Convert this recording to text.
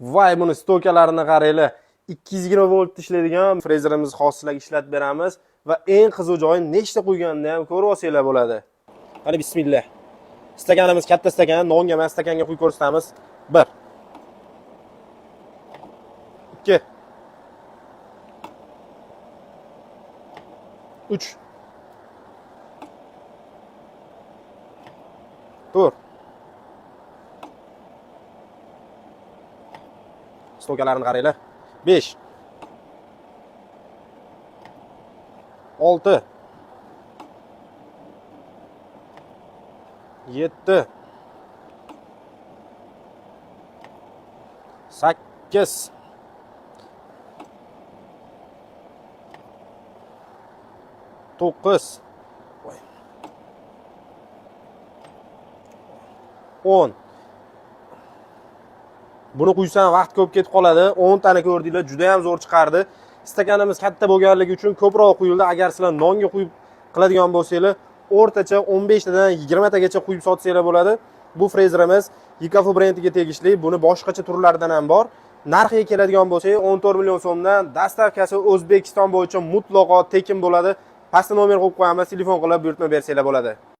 Voy, buni стойка larini qaranglar. 220 volt ishlaydigan frezerimiz hozir sizlarga ishlatib beramiz va eng qiziq joyi nechta quyganini ham ko'rib olsanglar bo'ladi. Qani, bismillah. Stakanimiz katta stakan, nonga emas, stakanga quyib ko'rsatamiz. 1 2 3 4. Стойка larini qaranglar. 5 6 7 8 9 10. Buni quysam vaqt ko'p ketib qoladi. 10 tani ko'rdinglar, juda ham zo'r chiqardi. Stakanimiz katta bo'lganligi uchun ko'proq quyildi. Agar sizlar nonga quyib qiladigan bo'lsanglar, o'rtacha 15 tadan 20 tagacha quyib sotsanglar bo'ladi. Bu frezerimiz Yikafu brendiga tegishli. Buni boshqacha turlaridan ham bor. Narxiga keladigan bo'lsak, 14 million so'mdan, доставка si O'zbekiston bo'yicha mutlaqo tekin bo'ladi. Pastda nomer qo'yib qo'yamiz, telefon qilib buyurtma bersanglar bo'ladi.